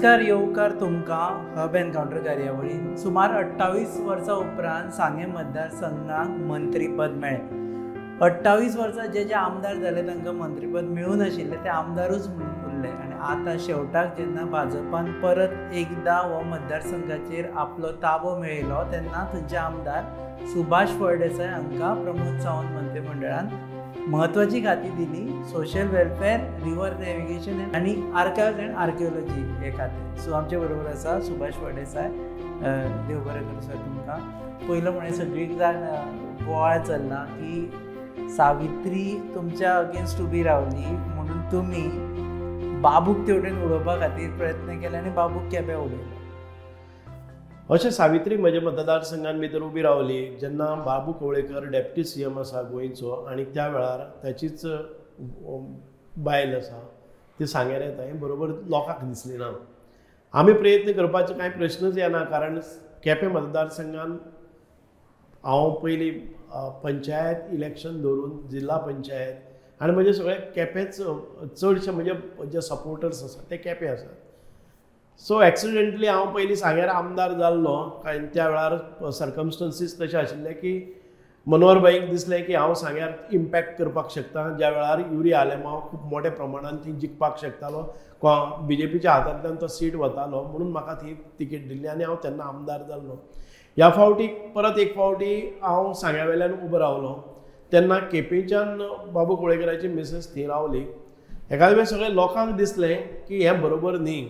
नमस्कार, येवकार तुमकां हब एनकावंटर कार्यावळीन. सुमार 28 वर्सां उपरांत सांगें मतदारसंघाक मंत्रीपद मेळ्ळें. 28 वर्सां जे जे आमदार जाले तांकां मंत्रीपद मेळूं नाशिल्लें, ते आमदारूच म्हणून उरले. आनी आतां शेवटाक जेन्ना भाजपान परत एकदां हो मतदारसंघाचेर आपलो ताबो मेळयलो तेन्ना थंयचे आमदार सुभाष फळदेसाय हांकां प्रमोद सावंत मंत्रीमंडळान म्हत्वाची खाती दिली, सोशल वेलफेअर, रिवर नॅव्हिगेशन आनी आर्कायव्स अँड आर्किओलॉजी हे खातें. सो आमचे बरोबर आसा सुभाष फळदेसाय. देव बरें करूं सर तुमकां. पयलो म्हळ्यार सगळीं जाण बोवाळ चल्ला की सावित्री तुमच्या अगेन्स्ट उबी रावली म्हणून तुमी बाबूक तेवटेन उडोवपा खातीर प्रयत्न केले आनी बाबूक केप्यां उडयलो. अशें सावित्री म्हज्या मतदारसंघान भितर उबी रावली जेन्ना बाबू कवळेकर डेप्टी सीएम आसा गोंयचो आनी त्या वेळार ताचीच बायल आसा ती सांग्यार येता हें बरोबर लोकांक दिसली ना. आमी प्रयत्न करपाचो कांय प्रश्नच येना, कारण केपें मतदारसंघान हांव पयलीं पंचायत इलेक्शन धरून जिल्हा पंचायत आनी म्हजे सगळे केपेंच चडशे म्हजे जे सपोर्टर्स आसात ते केपें आसात. सो एक्सिडेंटली हांव पयलीं सांग्यार आमदार जाल्लो, कारण त्या वेळार सर्कमस्टन्सीस तशें आशिल्ले की मनोहर भाईक दिसलें की हांव सांग्यार इम्पॅक्ट करपाक शकता. ज्या वेळार युरी आलेमांव खूब मोठ्या प्रमाणान ती जिखपाक शकतालो, बीजेपीच्या हातांतल्यान तो सीट वतालो, म्हणून म्हाका ती तिकेट दिल्ली आनी हांव तेन्ना आमदार जाल्लो. ह्या फावटी परत एक फावटी हांव सांग्या वेल्यान उबो रावलो तेन्ना केपेंच्यान बाबू कवळेकराची मिसेस थंय रावली. एखादे वेळ सगळे लोकांक दिसलें की हें बरोबर न्ही,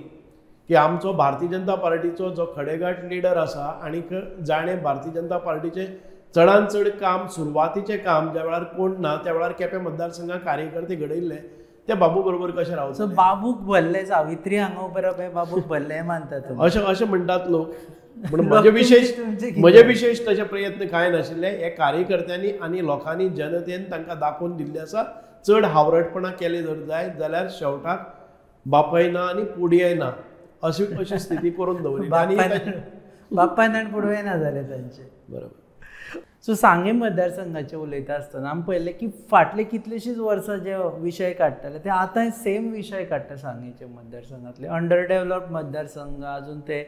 की आमचो भारतीय जनता पार्टीचो जो खडेगांठ लिडर आसा आनीक जाणें भारतीय जनता पार्टीचें चडान चड काम, सुरवातीचें काम ज्या वेळार कोण ना त्या वेळार केपें मतदारसंघात कार्यकर्ते घडयल्ले ते बाबू बरोबर कशें रावतले. सो बाबूक भरले, सावित्री हांगा उबें रावपा बाबूक भरले मानतात अशें अशें म्हणटात लोक. पूण म्हजे विशेष तशे प्रयत्न कांय नाशिल्ले. हे कार्यकर्त्यांनी आनी लोकांनी जनतेन तांकां दाखोवन दिल्लें आसा. चड हावरटपणां केले जर जायत जाल्यार शेवटाक बापाय ना आनी पुडयाय ना अशी अशी स्थिती करून दवरली. बापायन आनी पुडवे ना जाले तांचे. बरोबर. सो सांगें मतदारसंघाचें उलयता आसतना आमी पळयलें की फाटले कितलेशीच वर्सां जे विशय काडटाले ते आतांय सेम विशय काडटा. सांगेचे मतदारसंघांतले अंडर डेव्हलप्ड मतदारसंघ, अजून ते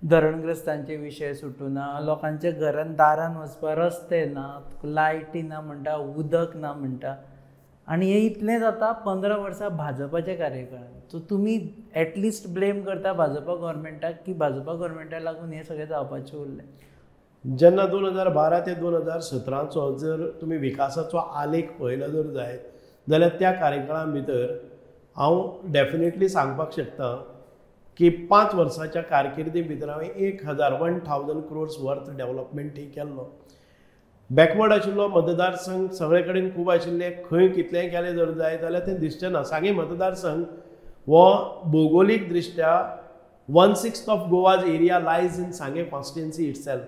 धरणग्रस्तांचे विशय सुटूना, लोकांच्या घरान दारान वचपाक रस्ते ना, लायटी ना म्हणटा, उदक ना म्हणटा. आनी हें इतलें जाता 15 वर्सां भाजपाच्या कार्यकाळांत. सो तुमी एटलिस्ट ब्लेम करता भाजपा गव्हर्मेंटाक की भाजपा गव्हर्मेंटाक लागून हें सगळें जावपाचें उरलें. जेन्ना 2012 ते 2017चो जर तुमी विकासाचो आलेख पळयलो जर जायत जाल्यार त्या कार्यकाळा भितर हांव डेफिनेटली सांगपाक शकता की 5 वर्साच्या कारकिर्दी भितर हांवें 1000 क्रोर्स वर्थ डेव्हलपमेंट ही केल्लो. बॅकवर्ड आशिल्लो मतदारसंघ सगळे कडेन खूब आशिल्ले, खंय कितलेंय केलें जर जाय जाल्यार तें दिसचें ना. सांगें मतदारसंघ हो भौगोलीक दृश्ट्या 1/6 of Goa's area lies in Sanguem constituency itself.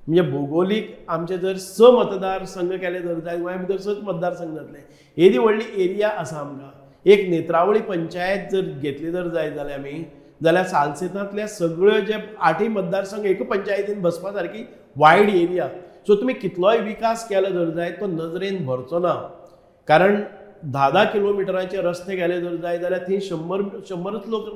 म्हणजे भुगोलीक आमचे जर 6 मतदारसंघ केले जर जाय गोंया भितर 6 मतदारसंघ जातले. येदी व्हडली एरिया आसा आमकां. एक नेत्रावळी पंचायत जर घेतली जर जाय जाल्यार आमी जाल्यार सालसेतांतले सगळ्यो जे 8 मतदारसंघ एका पंचायतीन बसपा सारकी वायड एरिया. सो तुमी कितलोय विकास केलो जर जाय तो नजरेन भरचो ना, कारण 10-10 किलोमिटरांचे रस्ते केले जर जाय जाल्यार थंय 100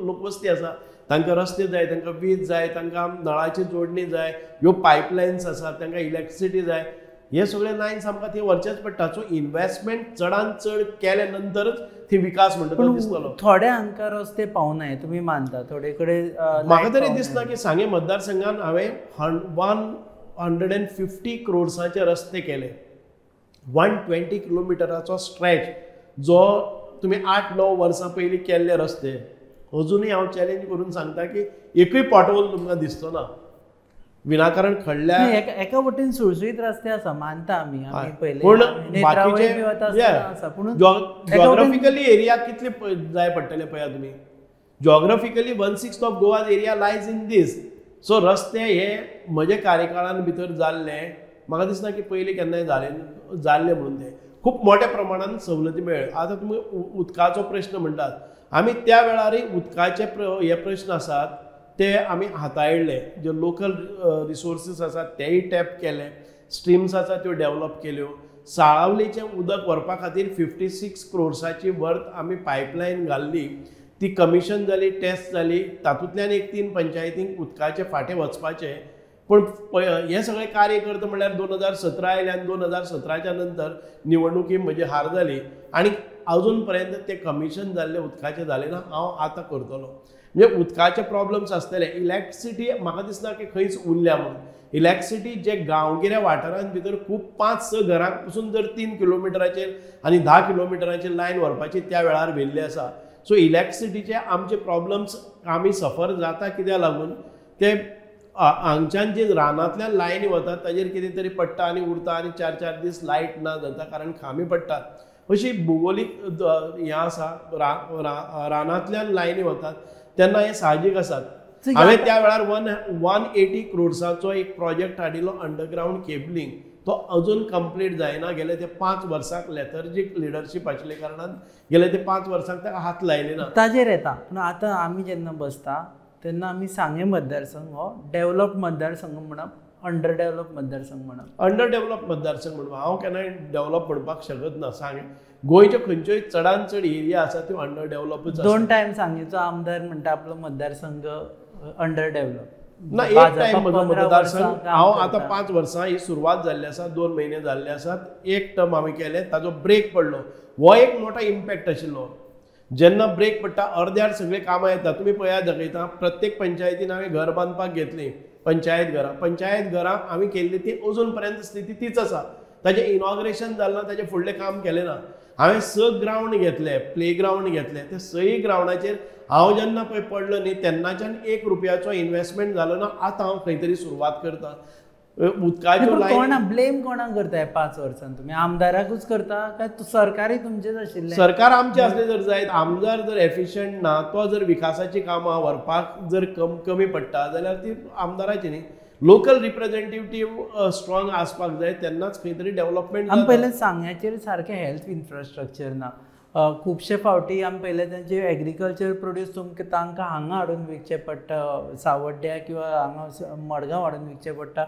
लोकवस्ती आसा. तांकां रस्ते जाय, तांकां वीज जाय, तांकां नळाची जोडणी जाय, ह्यो पायपलायन्स आसात, तांकां इलेक्ट्रिसिटी जाय, हे सगळे लायन्स आमकां थंय व्हरचेच पडटा. सो इन्वेस्टमेंट चडान चड केले नंतरच थंय विकास म्हणटा तो दिसतलो. थोडे हांकां रस्ते पावनाय तुमी मानता, थोडे कडेन म्हाका तरी दिसना की सांगें मतदारसंघान हांवें 150 क्रोर्साचे रस्ते केले. 120 किलोमिटराचो स्ट्रेच जो तुमी 8-9 वर्सां पयलीं केल्ले रस्ते अजुनूय हांव चॅलेंज करून सांगता की एकूय पोटहोल तुमकां दिसचो ना. विनाकारण खडल्या एका वटेन सुळसुळीत रस्ते आसा मानता आमी, पयले पूण बाकीचे जॉग्राफिकली एरिया कितले जाय पडटले पळया तुमी. Geographically 1/6 of Goa's area lies in this. So रस्ते हे म्हजे कार्यकाळान भितर जाल्ले म्हाका दिसना की पयलीं केन्नाय जाल्ले म्हणून ते खूब मोठ्या प्रमाणान सवलती मेळ्ळ्यो. आतां तुमी उदकाचो प्रश्न म्हणटात, आमी त्या वेळारय उदकाचे हे प्रश्न आसात ते आमी हाताळले. जे लोकल रिसोर्सीस आसात तेय टॅप केले, स्ट्रीम्स आसात त्यो डेव्हलप केल्यो. साळावलीचें उदक व्हरपा खातीर 56 क्रोर्साची वर्थ आमी पायपलायन घाल्ली. ती कमिशन जाली, टेस्ट जाली, तातूंतल्यान एक 3 पंचायतींक उदकाचे फांटे वचपाचे. पूण हें सगळें कार्य करता म्हणल्यार 2017 आयलें आनी 2017च्या नंतर निवडणुकी म्हजी हार जाली आनी अजून पर्यंत तें कमिशन जाल्लें उदकाचें जालें ना. हांव आतां करतलो. म्हणजे उदकाचे प्रॉब्लम्स आसतले. इलॅक्ट्रिसिटी म्हाका दिसना की खंयच उरल्या म्हणून. इलॅक्ट्रिसिटी जे गांवगिऱ्या वाठारांत भितर खूब 5-6 घरांक पसून जर 3 किलोमिटराचेर आनी 10 किलोमिटराचेर लायन व्हरपाची त्या वेळार व्हेल्ली आसा. सो इलॅक्ट्रिसिटीचे आमचे प्रॉब्लम्स आमी सफर जाता कित्याक लागून ते हांगच्यान जे रानांतल्यान लायनी वतात ताजेर कितें तरी पडटा आनी उरता आनी 4-4 दीस लायट ना जाता कारण खांबी पडटात. अशी भुगोलीक हें आसा, रानांतल्यान लायनी वतात तेन्ना हें साहजीक आसात. हांवें त्या वेळार 180 क्रोड्साचो एक प्रोजेक्ट हाडिल्लो अंडरग्रावंड केबलिंग, तो अजून कंप्लीट जायना. गेले ते 5 वर्सांक लेथर्जीक लिडरशीप आशिल्ले कारणान गेले ते 5 वर्सांक ताका हात लायले ना. ताजेर येता. पूण आतां आमी जेन्ना बसता तेन्ना आमी सांगें मतदारसंघ हो डेवलप मतदारसंघ म्हणप, अंडर डेवलप मतदारसंघ म्हणप? अंडर डेवलप मतदारसंघ म्हणप हांव केन्नाय डेवलप म्हणपाक शकत ना. सांगें गोंयच्यो खंयच्योय चडान चड एरिया आसा त्यो अंडर डेवलपच. 2 टायम सांगेचो आमदार म्हणटा आपलो मतदारसंघ अंडर डेवलप ना. एक टायम म्हजो मतदारसंघ हांव आतां 5 वर्सां ही सुरवात जाल्ली आसा, 2 म्हयने जाल्ले आसात, एक टर्म हांवें केलें, ताजो ब्रेक पडलो. हो एक मोठो इम्पॅक्ट आशिल्लो. जेन्ना ब्रेक पडटा अर्द्यार सगळीं कामां येता. तुमी पळयात दाखयता प्रत्येक पंचायतीन हांवें घर बांदपाक घेतलीं, पंचायत घरां. पंचायत घरां आमी केल्ली ती अजून पर्यंत स्थिती तीच आसा. ताजें इनॉग्रेशन जालें ना, ताजें फुडलें काम केलें ना. हांवें 6 ग्रावंड घेतले, प्ले ग्रावंड घेतले. ते 6 ग्रावंडाचेर हांव जेन्ना पळय पडलो न्ही तेन्नाच्यान 1 रुपयाचो इन्वेस्टमेंट जालो ना. आतां हांव खंय तरी सुरवात करता. उदकाच्यो लायन ब्लेम कोणाक करताय 5 वर्सां? तुमी आमदाराकूच करता काय सरकारय तुमचेच आशिल्लें? सरकार आमचें आसलें जर जायत, आमदार जर एफिशियंट ना, तो जर विकासाचीं कामां व्हरपाक जर कमी पडटा जाल्यार ती आमदाराची न्ही. लोकल रिप्रेझेंटेटिव्ह स्ट्रॉंग आसपाक जाय तेन्नाच खंय तरी डेवलपमेंट. आमी पयलें सांग्याचेर सारकें हेल्थ इन्फ्रास्ट्रक्चर ना. खुबशे फावटी आमी पयलें तांचे एग्रीकल्चर प्रोड्यूस तुमकां तांकां हांगा हाडून विकचें पडटा, सावड्ड्या किंवा हांगा मडगांव हाडून विकचें पडटा.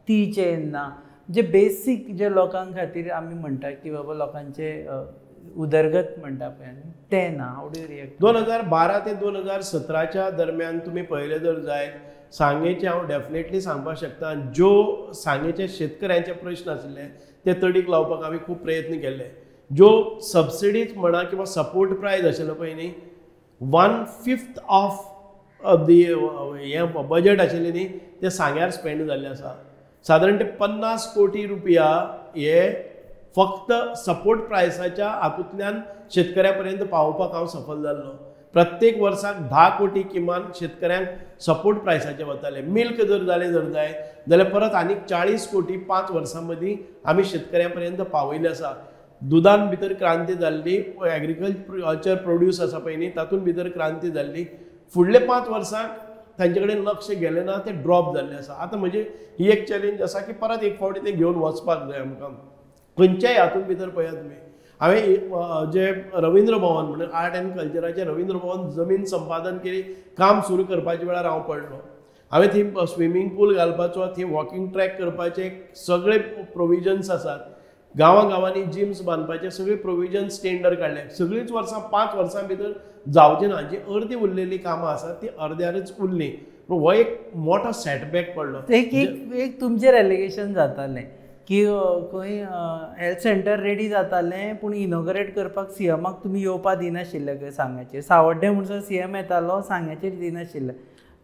ती चेन ना. जे बेसीक जे लोकां खातीर आमी म्हणटा की बाबा लोकांचे उदरगत म्हणटा पळय तें ना. How do you react? 2012 ते 2017च्या दरम्यान तुमी पळयलें जर जायत सांगेचें हांव डेफिनेटली सांगपाक शकता ज्यो सांगेचे शेतकऱ्यांचे प्रश्न आशिल्ले ते तडीक लावपाक आमी खूब प्रयत्न केल्ले. ज्यो सबसिडीज म्हणा किंवा सपोर्ट प्रायज आशिल्लो पळय न्ही, 1/5 ऑफ the हें बजट आशिल्लें न्ही तें सांग्यार स्पेंड जाल्लें आसा. सादारण ते 50 कोटी रुपया हे फक्त सपोर्ट प्रायसाच्या हातूंतल्यान शेतकऱ्या पर्यंत पावोवपाक हांव सफल जाल्लो. प्रत्येक वर्साक 10 कोटी किमान शेतकऱ्यांक सपोर्ट प्रायसाचे वताले. मिल्क जर जालें जर जाय जाल्यार परत आनीक 40 कोटी 5 वर्सां मदीं आमी शेतकऱ्यां पर्यंत पावयले आसा. दुदान भितर क्रांती जाल्ली, एग्रीकल्चर प्रोड्यूस आसा पळय न्ही तातूंत भितर क्रांती जाल्ली. फुडले 5 वर्सांक तांचे कडेन लक्ष गेलें ना, तें ड्रॉप जाल्लें आसा. आतां म्हजी ही एक चॅलेंज आसा की परत एक फावटी तें घेवन वचपाक जाय आमकां. खंयच्याय हातूंत भितर पळयात तुमी, हांवें जे रवींद्र भवन म्हणून आर्ट एंड कल्चराचें रवींद्र भवन जमीन संपादन केली, काम सुरू करपाच्या वेळार हांव पडलो. हांवें थंय स्विमींग पूल घालपाचो, थंय वॉकिंग ट्रॅक करपाचे सगळे प्रोविजन्स आसात. गांवां गांवांनी जिम्स बांदपाचे सगळे प्रोविजन्स टेंडर काडले. सगळींच वर्सां 5 वर्सां भितर जावचें ना. जी अर्दी उरलेली कामां आसात ती अर्द्यारच उरली. पूण हो एक मोठो सेटबॅक पडलो. एक एक तुमचेर एलिगेशन जातालें की खंय हेल्थ सेंटर रेडी जातालें पूण इनॉग्रेट करपाक सीएमाक तुमी येवपा दिनाशिल्ले खंय सांग्याचेर. सावड्डें म्हणसर सीएम येतालो, सांग्याचेर दिनाशिल्ले.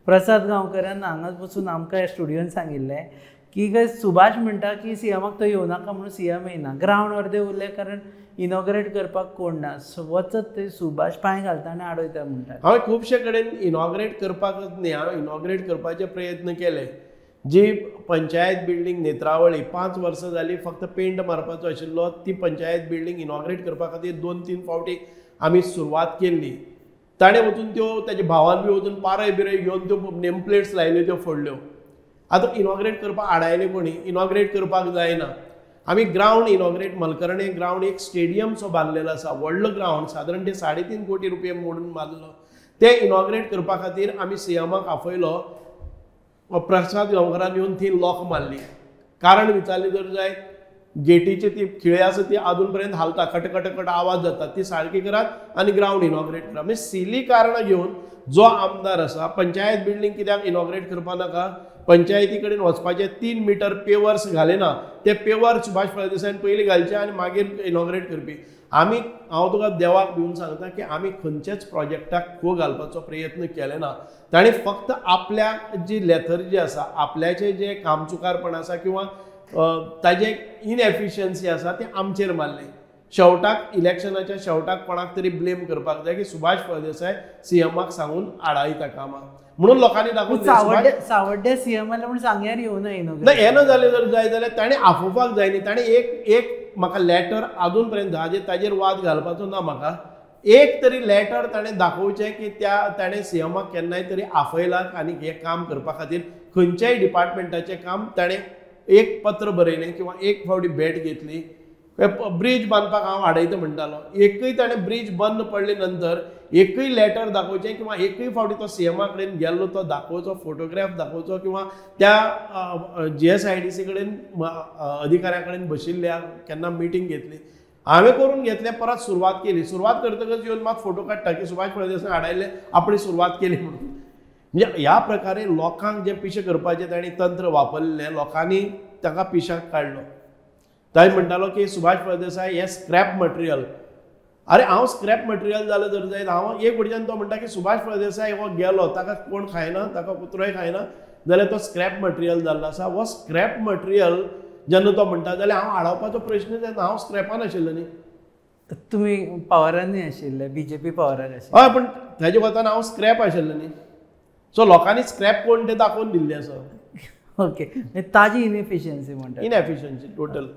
प्रसाद गांवकरान हांगाच बसून आमकां स्टुडियोन सांगिल्लें की खंय सुभाष म्हणटा की सीएमाक तो येवं नाका म्हणून सीएम येयना. ग्रावंड अर्दें उरलें कारण इनॉग्रेट करपाक कोण ना. वचत थंय सुभाष पांय घालता आनी आडयता म्हणटा. हांवें खुबशे कडेन इनॉग्रेट करपाकच न्ही, हांवें इनॉग्रेट करपाचे प्रयत्न केले. जी पंचायत बिल्डींग नेत्रावळी 5 वर्सां जाली फक्त पेंट मारपाचो आशिल्लो, ती पंचायत बिल्डींग इनॉग्रेट करपा खातीर 2-3 फावटी आमी सुरवात केल्ली. ताणें वचून त्यो ताच्या भावान बी वचून पारय बिरय घेवन त्यो नेम प्लेट्स लायल्यो, त्यो फोडल्यो. आतां इनॉग्रेट करपाक आडायले कोणी, इनॉग्रेट करपाक जायना. आमी ग्रावंड इनॉग्रेट मलकर्णे ग्रावंड एक स्टेडियम सो बांदलेलो आसा, व्हडलो ग्रावंड, सादारण ते 3.5 कोटी रुपये मोडून बांदलो. ते इनॉग्रेट करपा खातीर आमी सीएमाक आफयलो. प्रसाद गांवकरान येवन थंय लॉक मारली. कारण विचारलें जर जायत गेटीची ती खिळे आसा ती अजून पर्यंत हालता, खटखटखट आवाज जाता, ती सारकी करात आनी ग्रावंड इनॉग्रेट करा. म्हणजे सिली कारणां घेवन जो आमदार आसा पंचायत बिल्डींग कित्याक इनॉग्रेट करपा नाका, पंचायती कडेन वचपाचे 3 मिटर पेवर्स घाले ना, ते पेवर सुभाष फळदेसायान पयलीं घालचे आनी मागीर इनॉग्रेट करपी. आमी हांव तुका देवाक दिवन सांगता की आमी खंयच्याच प्रोजेक्टाक खो घालपाचो प्रयत्न केले ना. ताणें फक्त आपल्याक जी लेथर्जी आसा, आपल्याचे जे कामचुकारपण आसा किंवा ताजे इनएफिशियन्सी आसा तें आमचेर मारलें. शेवटाक इलेक्शनाच्या शेवटाक कोणाक तरी ब्लेम करपाक जाय की सुभाष फळदेसाय सीएमाक सांगून आडायता कामां म्हणून लोकांनी दाखोवन सावड्डे सीएम म्हूण सांग्यार येवना ना येना जालें जर जाय जाल्यार ताणें आफोवपाक जाय न्ही. ताणें एक एक म्हाका लॅटर आजून पर्यंत ताजेर वाद घालपाचो ना, म्हाका एक तरी लॅटर ताणें दाखोवचें की त्या ताणें सीएमाक केन्नाय तरी आफयला आनी हें काम करपा खातीर खंयच्याय डिपार्टमेंटाचें काम ताणें एक पत्र बरयलें किंवा एक फावटी भेट घेतली. ब्रिज बांदपाक हांव आडयता म्हणटालो, एकूय ताणें ब्रिज बंद पडले नंतर एकूय लॅटर दाखोवचें किंवा एकूय फावटी तो सीएमा कडेन गेल्लो तो दाखोवचो, फोटोग्राफ दाखोवचो किंवा त्या GSIDC कडेन अधिकाऱ्या कडेन बशिल्ल्या केन्ना मिटींग घेतली. हांवें करून घेतलें, परत सुरवात केली. सुरवात करतकच येवन मात फोटो काडटा की सुभाष फळदेसाय आडायले आपणे सुरवात केली म्हणून. म्हणजे ह्या प्रकारे लोकांक जें पिशें करपाचें तांणी तंत्र वापरलें, लोकांनी ताका पिशाक काडलो. ताई म्हणटालो की सुभाष फळदेसाय हें स्क्रॅप मटेरियल. अरे हांव स्क्रॅप मटेरियल जालें जर जायत, हांव एक वटेच्यान तो म्हणटा की सुभाष फळदेसाय हो गेलो, ताका कोण खायना, ताका कुत्रोय खायना, जाल्यार तो स्क्रॅप मटेरियल जाल्लो आसा. हो स्क्रॅप मटेरियल जेन्ना तो म्हणटा जाल्यार हांव आडावपाचो प्रश्नच येना, हांव स्क्रॅपान आशिल्लो न्ही. तुमी पावरांनी आशिल्ले, बीजेपी पावरान आशिल्ले. हय, पूण ताजे वतान हांव स्क्रॅप आशिल्लो न्ही. सो लोकांनी स्क्रॅप कोण तें दाखोवन दिल्लें आसा. ओके, ताजी इनएफिशियन्सी म्हणटा, इनएफिशियन्सी टोटल.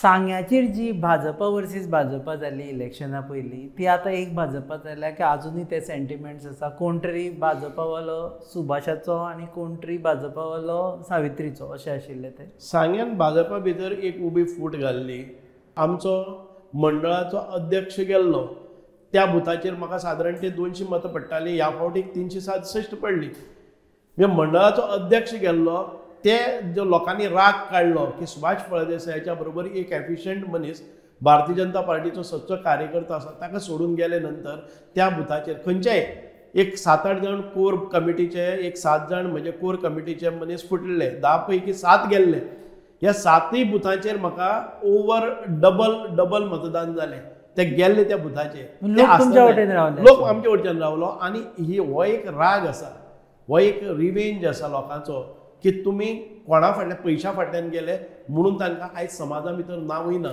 सांग्याचेर जी भाजपा वर्सीस भाजपा जाली इलेक्शना पयलीं, ती आतां एक भाजपा जाल्या की आजुनूय ते सेंटिमेंट्स आसा. कोण तरी भाजपावालो सुभाषाचो आनी कोण तरी भाजपावालो सावित्रीचो अशें आशिल्लें तें. सांग्यान भाजपा भितर एक उबी फूट घाल्ली. आमचो मंडळाचो अध्यक्ष गेल्लो त्या बुथाचेर म्हाका सादारण ते 200 मतां पडटालीं, ह्या फावटीक 367 पडली. म्हणजे मंडळाचो अध्यक्ष गेल्लो ते जो लोकांनी राग काडलो की सुभाष फळदेसायाच्या बरोबर एक एफिशियंट मनीस भारतीय जनता पार्टीचो सच्चो कार्यकर्ता आसा ताका सोडून गेले नंतर त्या बुथाचेर खंयच्याय एक 7-8 जाण कोर कमिटीचे, एक 7 जाण म्हणजे कोर कमिटीचे मनीस फुटले, 10 पैकी 7 गेल्ले. ह्या 7 बुथांचेर म्हाका ओवर डबल डबल मतदान जालें. ते गेल्ले त्या बुथाचेर लोक आमच्या वटेन रावलो. आनी ही हो एक राग आसा, हो एक रिवेंज आसा लोकांचो की तुमी कोणा फाटल्यान पयशा फाटल्यान गेले म्हणून तांकां आयज समाजा भितर नांवूय ना.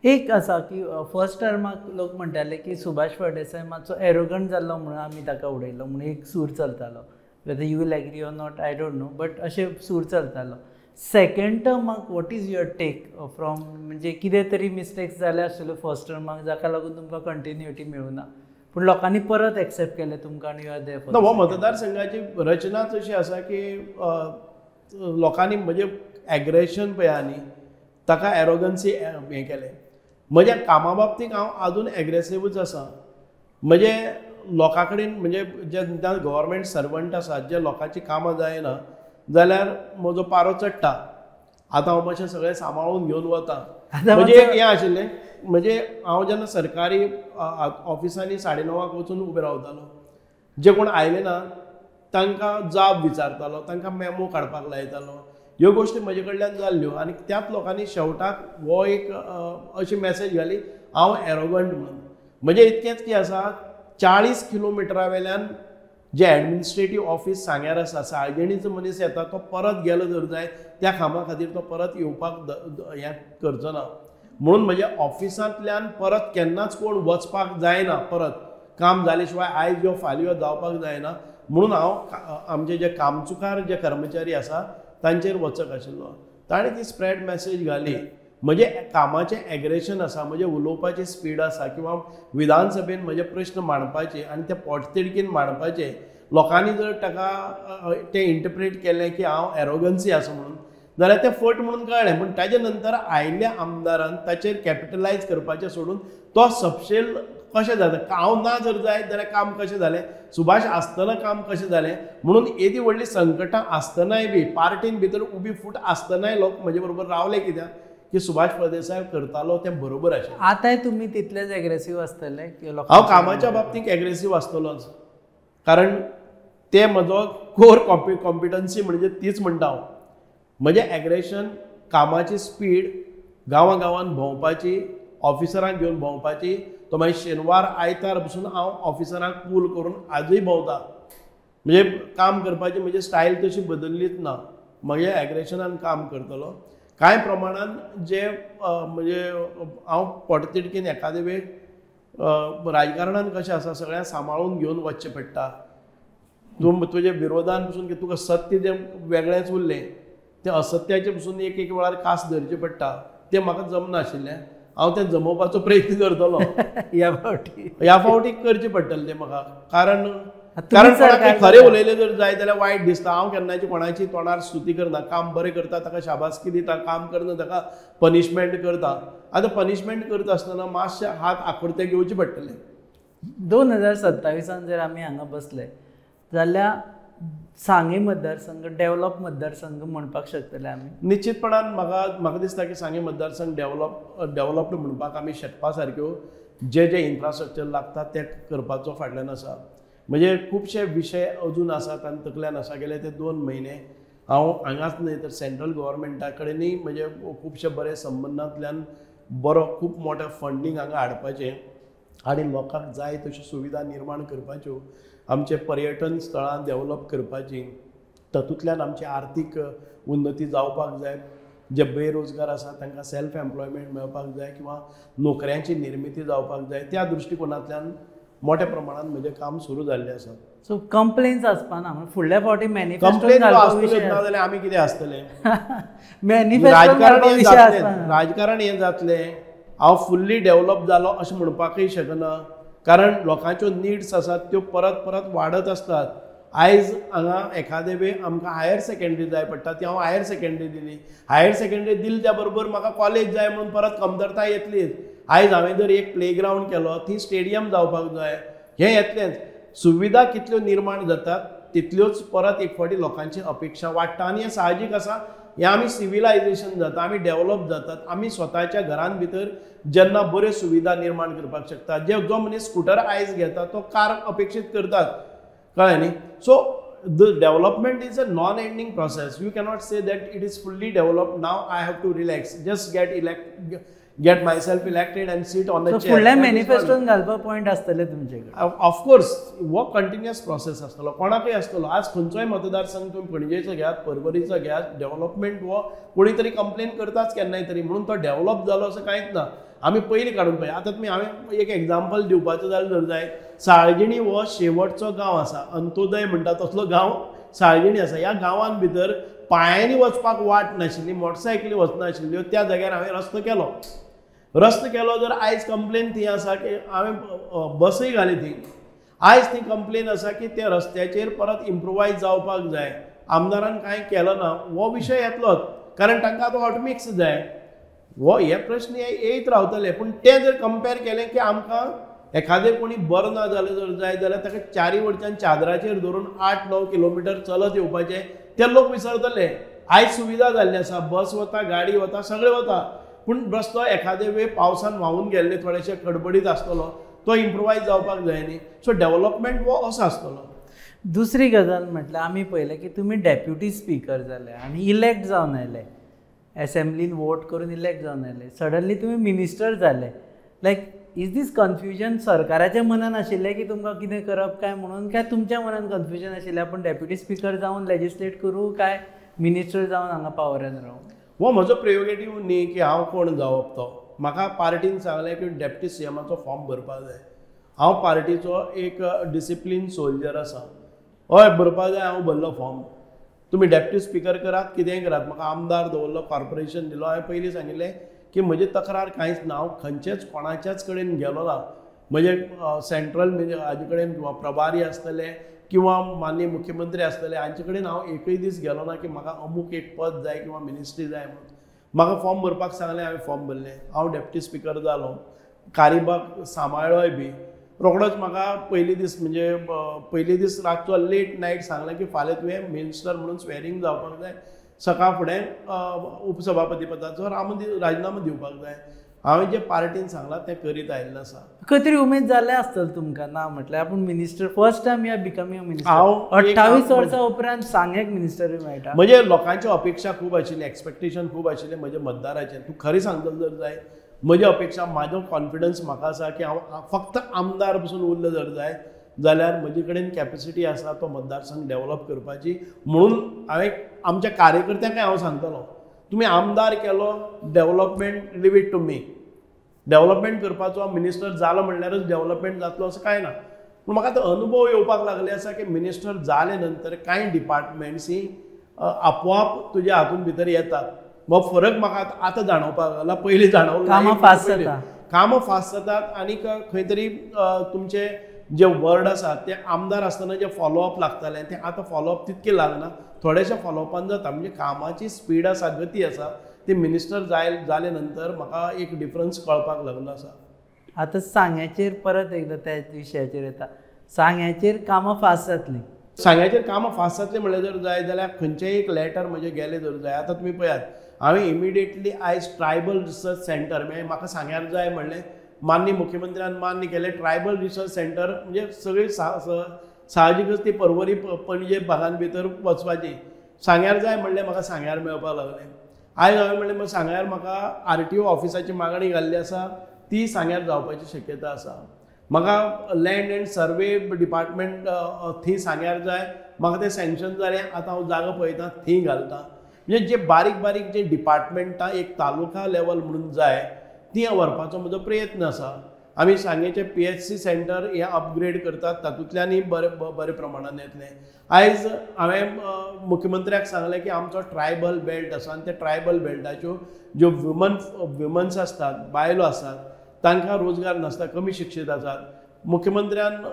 एक आसा की फर्स्ट टर्माक लोक म्हणटाले की सुभाष फळदेसाय मातसो एरोगंट जाल्लो म्हणून आमी ताका उडयलो म्हणून एक सूर चलतालो. Whether you will agree or not I don't know, but अशें सूर चलतालो. सेकेंड टर्माक what is your take from, म्हणजे कितें तरी मिस्टेक्स जाले आसतल्यो फर्स्ट टर्माक जाका लागून तुमकां कंटिन्युटी मेळुना, पूण लोकांनी परत एक्सेप्ट केलें तुमकां आनी you are there for. ना, हो मतदारसंघाची रचनाच अशी आसा की लोकांनी म्हणजे एग्रेशन पळय आनी ताका एरोगन्सी हें केलें. म्हज्या कामा बाबतींत हांव आजून एग्रेसिवूच आसा. म्हणजे लोकां कडेन म्हणजे जे गव्हर्मेंट सर्वंट आसात जे लोकांची कामां जायना जाल्यार म्हजो पारो चडटा. आतां हांव मातशें सगळें सांबाळून घेवन वता. म्हणजे एक हें आशिल्लें, म्हणजे हांव जेन्ना सरकारी ऑफिसांनी 9:30 वचून उबें रावतालो, जे कोण आयले ना तांकां जाब विचारतालो, तांकां मेमो काडपाक लायतालो. ह्यो गोश्टी म्हजे कडल्यान जाल्ल्यो आनी त्याच लोकांनी शेवटाक हो एक अशी मॅसेज घाली हांव एरोगंट म्हणून. म्हणजे इतकेंच की आसा 40 किलोमिटरा वेल्यान जे एडमिनिस्ट्रेटीव ऑफिस सांग्यार आसा, साळजिणीचो मनीस येता तो परत गेलो जर जाय त्या कामा खातीर तो परत येवपाक हें करचो ना. म्हणून म्हज्या ऑफिसांतल्यान परत केन्नाच कोण वचपाक जायना, परत काम जाले शिवाय आयज यो फाल्यां यो जावपाक जायना. म्हणून हांव आमचे जे कामचुकार जे कर्मचारी आसा तांचेर वचक आशिल्लो. ताणें ती स्प्रेड मॅसेज घाली. म्हजें कामाचें एग्रेशन आसा, म्हजें उलोवपाची स्पीड आसा किंवा विधानसभेन म्हजे प्रश्न मांडपाचे आनी ते पोटतिडकीन मांडपाचे, लोकांनी जर ताका तें इंटरप्रेट केलें की हांव एरोगन्सी आसा म्हणून जाल्यार तें फट म्हणून कळ्ळें. पूण ताजे नंतर आयिल्ल्या आमदारान ताचेर कॅपिटलायज करपाचें सोडून तो सपशेल कशें जाता, हांव ना जर जायत जाल्यार काम कशें जालें, सुभाष आसतना काम कशें जालें, म्हणून येदी व्हडली संकटां आसतनाय बी पार्टीन भितर उबी फूट आसतनाय लोक म्हजे बरोबर रावले कित्याक की सुभाष फळदेसाय करतालो तें बरोबर आशिल्लें. आतांय तुमी तितलेच एग्रेसीव आसतले? हांव कामाच्या बाबतींत एग्रेसीव आसतलोच, कारण ते म्हजो कोर कॉम्पिटन्सी म्हणजे तीच म्हणटा हांव. म्हजें एग्रेशन, कामाची स्पीड, गांवां गांवांत भोंवपाची, ऑफिसरांक घेवन भोंवपाची, तो मागीर शेनवार आयतार पसून हांव ऑफिसरांक पूल करून आजूय भोंवता. म्हणजे काम करपाची म्हजी स्टायल तशी बदल्लीच ना, म्हज्या एग्रेशनान काम करतलो. कांय प्रमाणान जे म्हणजे हांव पोटतिडकीन एखादे वेळ राजकारणान कशें आसा सगळ्यांक सांबाळून घेवन वचचें पडटा. तूं तुजे विरोधान पसून की तुका सत्य जें वेगळेंच उरलें तें असत्याचें पसून एक एक वेळार कास धरचें पडटा, तें म्हाका जमनाशिल्लें. हांव तें जमोवपाचो प्रयत्न करतलो ह्या फावटी, ह्या फावटी करचें पडटलें तें म्हाका. कारण कारण कोणाक खरें उलयलें जर जाय जाल्यार वायट दिसता. हांव केन्नाची कोणाची तोंडार स्तुती करना, काम बरें करता ताका शाबासकी दिता, काम करना ताका पनिशमेंट करता. आतां पनिशमेंट करता आसतना मातशे हात आखुडते घेवचे पडटले. 2027 जर आमी हांगा बसले जाल्यार सांगें मतदारसंघ डेव्हलप मतदारसंघ म्हणपाक शकतले आमी? निश्चितपणान म्हाका म्हाका दिसता की सांगें मतदारसंघ डेव्हलप्ड म्हणपाक आमी शकपा सारक्यो जे जे इन्फ्रास्ट्रक्चर लागता तें करपाचो फाटल्यान आसा. म्हणजे खुबशे विशय अजून आसात आनी तकल्यान आसा. गेले ते 2 म्हयने हांव हांगाच न्हय तर सेंट्रल गव्हर्मेंटा कडेनूय म्हणजे खुबशे बरे संबंदांतल्यान बरो खूब मोठो फंडींग हांगा हाडपाचें आनी लोकांक जाय तश्यो सुविधा निर्माण करपाच्यो, आमचे पर्यटन स्थळां डेव्हलप करपाची, तातूंतल्यान आमची आर्थीक उन्नती जावपाक जाय. जे बेरोजगार आसा तांकां सेल्फ एम्प्लॉयमेंट मेळपाक जाय किंवा नोकऱ्यांची निर्मिती जावपाक जाय. त्या दृश्टिकोनांतल्यान मोठ्या प्रमाणात म्हजें काम सुरू जाल्लें आसा. सो कंप्लेन्स आसपाना फुडल्या फावटी मॅनिफेस्टो आसतलें ना जाल्यार आमी कितें आसतलें? राजकारण हें जातलें. हांव फुल्ली डेव्हलप जालो अशें म्हणपाकय शकना, कारण लोकांच्यो निड्स आसात त्यो परत परत वाडत आसतात. आयज हांगा एखादे वेळ आमकां हायर सेकेंडरी जाय पडटा, ती हांव हायर सेकेंडरी दिली. हायर सेकेंडरी दिली त्या बरोबर म्हाका कॉलेज जाय म्हणून परत कमतरता येतलीच. आयज हांवें जर एक प्ले ग्रावंड केलो ती स्टेडियम जावपाक जाय, हें येतलेंच. सुविधा कितल्यो निर्माण जातात तितल्योच परत एक फावटी लोकांची अपेक्षा वाडटा आनी हें साहजीक आसा. हें आमी सिविलायजेशन जाता, आमी डेव्हलप जातात, आमी स्वताच्या घरान भितर जेन्ना बऱ्यो सुविधा निर्माण करपाक शकता. जे जो मनीस स्कुटर आयज घेता तो कार अपेक्षीत करतात, कळ्ळें न्ही? So the development is a non ending process. You cannot say that it is fully developed, now I have to relax, just get myself elected and sit on the chair. फुडल्या मॅनिफेस्टोन घालपा point आसतले तुमचे कडेन? Of course हो continuous process आसतलो, कोणाकय आसतलो. आज खंयचोय मतदारसंघ तुमी पणजेचो घेयात, पर्वरीचो घेयात, डेव्हलपमेंट हो कोणी तरी कंप्लेन करताच केन्नाय तरी, म्हणून तो डेव्हलप जालो असो कांयच ना. आमी पयलीं काडून पळय. आतां तुमी हांवें एक एग्जाम्पल दिवपाचें जालें जर जाय, साळजिणी हो शेवटचो गांव आसा, अंत्योदय म्हणटा तसलो गांव साळजिणी आसा. ह्या गांवान भितर पांयांनी वचपाक वाट नाशिल्ली, मोटरसायकली वचनाशिल्ल्यो, त्या जाग्यार हांवें रस्तो केलो. रस्तो केलो जर आयज कंप्लेन थंय आसा की हांवें बसय घाली थंय, आयज ती कंप्लेन आसा की त्या रस्त्याचेर परत इम्प्रोवायज जावपाक जाय, आमदारान कांय केलो ना, हो विशय येतलोच, कारण तांकां आतां हॉटमिक्स जाय. हो हे प्रश्न येयत रावतले. पूण ते जर कंपेर केलें की आमकां एखादें कोणी बरो ना जालें जर जाय जाल्यार ताका चारी वटच्यान चादराचेर धरून 8-9 किलोमिटर चलत येवपाचें ते लोक विसरतले. आयज सुविधा जाल्ली आसा, बस वता, गाडी वता, सगळें वता, पूण रस्तो एखादे वेळ पावसान व्हांवून गेल्ले थोडेशे खडबडीत आसतलो, तो इम्प्रोवायज जावपाक जाय न्ही. सो डेव्हलपमेंट हो असो आसतलो. दुसरी गजाल म्हटल्यार आमी पळयलें की तुमी डेप्युटी स्पीकर जाले आनी इलेक्ट जावन आयले, एसेंब्लीन वोट करून इलेक्ट जावन आयले, सडनली तुमी मिनिस्टर जाले. लायक Is these confusion सरकाराच्या मनान आशिल्लें की तुमकां कितें करप काय म्हणून, काय तुमच्या मनान कन्फ्युजन आशिल्लें आपूण डेप्युटी स्पिकर जावन लेजिस्लेट करूं काय मिनिस्टर जावन हांगा पावरान रावूं? हो म्हजो प्रेरोगेटीव न्ही की हांव कोण जावप तो. म्हाका पार्टीन सांगलें की डेप्युटी सीएमाचो फॉर्म भरपाक जाय. हांव पार्टीचो एक डिसिप्लीन सोल्जर आसा. हय भरपाक जाय, हांव भरलो फॉर्म. तुमी डेप्युटी स्पिकर करात, कितेंय करात, म्हाका आमदार दवरलो, कॉर्पोरेशन दिलो. हांवें पयलीं सांगिल्लें की म्हजी तक्रार कांयच ना, हांव खंयचेच कोणाच्याच कडेन गेलो ना. म्हजे सेंट्रल हाजे कडेन किंवा प्रभारी आसतले किंवा माननीय मुख्यमंत्री आसतले हांचे कडेन हांव एकूय दीस गेलो ना की म्हाका अमूक एक पद जाय किंवा मिनिस्ट्री जाय म्हणून. म्हाका फॉर्म भरपाक सांगलें, हांवें फॉर्म भरलें, हांव डेप्युटी स्पिकर जालो, कारिबाग सांबाळ्ळोय बी. रोखडोच म्हाका पयली दीस म्हणजे पयली दीस रातचो लेट नायट सांगलें की फाल्यां तुवें मिनिस्टर म्हणून स्वेरींग जावपाक जाय, सकाळ फुडें उपसभापती पदाचो राजिनामो दिवपाक जाय. हांवें जे पार्टीन सांगलां तें करीत आयिल्लें आसा. खंय तरी उमेद जाल्लें आसतलें तुमकां ना म्हटल्यार आपूण minister, first time you are becoming a minister. हांव 28 वर्सां उपरांत सांग्याक मिनिस्टरूय मेळटा. म्हणजे लोकांच्यो अपेक्षा खूब आशिल्ली, एक्सपेक्टेशन खूब आशिल्लें म्हज्या मतदाराचें. तूं खरें सांगतलो जर जाय, म्हजी अपेक्षा, म्हाजो कॉन्फिडन्स म्हाका आसा की हांव फक्त आमदार पसून उरलो जर जाय जाल्यार म्हजे कडेन कॅपेसिटी आसा तो मतदारसंघ डेवलप करपाची. म्हणून हांवें आमच्या कार्यकर्त्यांकय हांव सांगतलो, तुमी आमदार केलो, development leave it to me. Development करपाचो मिनिस्टर जालो म्हणल्यारच डेवलपमेंट जातलो असो कांय ना. पूण म्हाका आतां अनुभव येवपाक लागले आसा की मिनिस्टर जाले नंतर कांय डिपार्टमेंट्स ही आपोआप तुज्या हातून भितर येतात. हो फरक म्हाका आतां जाणवपाक लागला, पयलीं जाणवलो. कामां फास्ट जाता, कामां फास्ट जातात आनी खंय तरी तुमचे जे वर्ड आसात ते आमदार आसतना जे फॉलोअप लागताले ते आतां फॉलोअप तितके लागना, थोडेशे फॉलोअपान जाता. म्हणजे कामाची स्पीड आसा, गती आसा, ती मिनिस्टर जाले नंतर म्हाका एक डिफरन्स कळपाक लागलो आसा. आतां सांग्याचेर परत एकदां त्या विशयाचेर येता, सांग्याचेर कामां फास्ट जातलीं. सांग्याचेर कामां फास्ट जातलीं म्हणल्यार जर जाय जाल्यार खंयचेय एक लॅटर म्हजें गेलें जर जाय, आतां तुमी पळयात हांवें इमिडिएटली आयज ट्रायबल रिसर्च सेंटर म्हणजे म्हाका सांग्यार जाय म्हणलें, माननीय मुख्यमंत्र्यान मान्य केलें. ट्रायबल रिसर्च सेंटर म्हणजे सगळी साहजिकच ती पर्वरी पणजे भागान भितर वचपाची. सांग्यार जाय म्हणलें, म्हाका सांग्यार मेळपाक लागलें. आयज हांवें म्हणलें म्हाका सांग्यार म्हाका आरटीओ ऑफिसाची मागणी घाल्ली आसा, ती सांग्यार जावपाची शक्यता आसा. म्हाका लँड एंड सर्वे डिपार्टमेंट थंय सांग्यार जाय, म्हाका तें सँक्शन जालें, आतां हांव जागो पळयता थंय घालता. म्हणजे जे बारीक बारीक जे डिपार्टमेंटां एक तालुका लेवल म्हणून जाय ती व्हरपाचो म्हजो प्रयत्न आसा. आमी सांगेचें PHC centre हें अपग्रेड करतात, तातूंतल्यानय बरे बरे प्रमाणान येतलें. आयज हांवें मुख्यमंत्र्याक सांगलें की आमचो ट्रायबल बेल्ट आसा आनी त्या ट्रायबल बेल्टाच्यो ज्यो वुमन्स आसतात, बायलो आसात, तांकां रोजगार नासता, कमी शिक्षीत आसात. मुख्यमंत्र्यान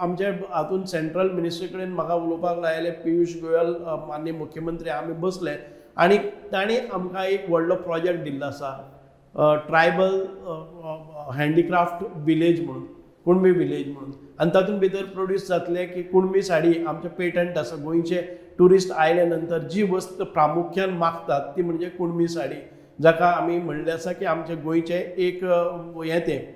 आमचे हातून सेंट्रल मिनिस्ट्री कडेन म्हाका उलोवपाक लायलें, पियूष गोयल माननीय मुख्यमंत्री आमी बसले आनी तांणी आमकां एक व्हडलो प्रोजेक्ट दिल्लो आसा, ट्रायबल हँडीक्राफ्ट विलेज म्हणून, कुणबी विलेज म्हणून. आनी तातूंत भितर प्रोड्यूस जातलें की कुणबी साडी आमचें पेटंट आसा. गोंयचे ट्युरिस्ट आयले नंतर जी वस्त प्रामुख्यान मागतात ती म्हणजे कुणबी साडी, जाका आमी म्हणलें आसा की आमच्या गोंयचें एक हें तें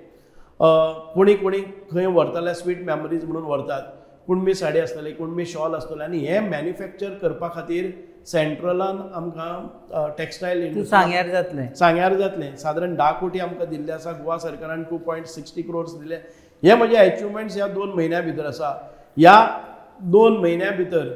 कोणी कोणी खंय व्हरताले स्वीट मेमरीज म्हणून व्हरतात, कुणबी साडी आसतली, कुणबी शॉल आसतलें. आनी हें मॅन्युफॅक्चर करपा खातीर सेंट्रलान आमकां टेक्सटायल इंडस्ट्री सांग्यार जातलें, सांग्यार जातलें. सादारण 10 कोटी आमकां दिल्ले आसा, गोवा सरकारान 2.60 क्रोर्स दिले. हे म्हजे अचिवमेंट्स ह्या 2 म्हयन्या भितर आसा. ह्या 2 म्हयन्या भितर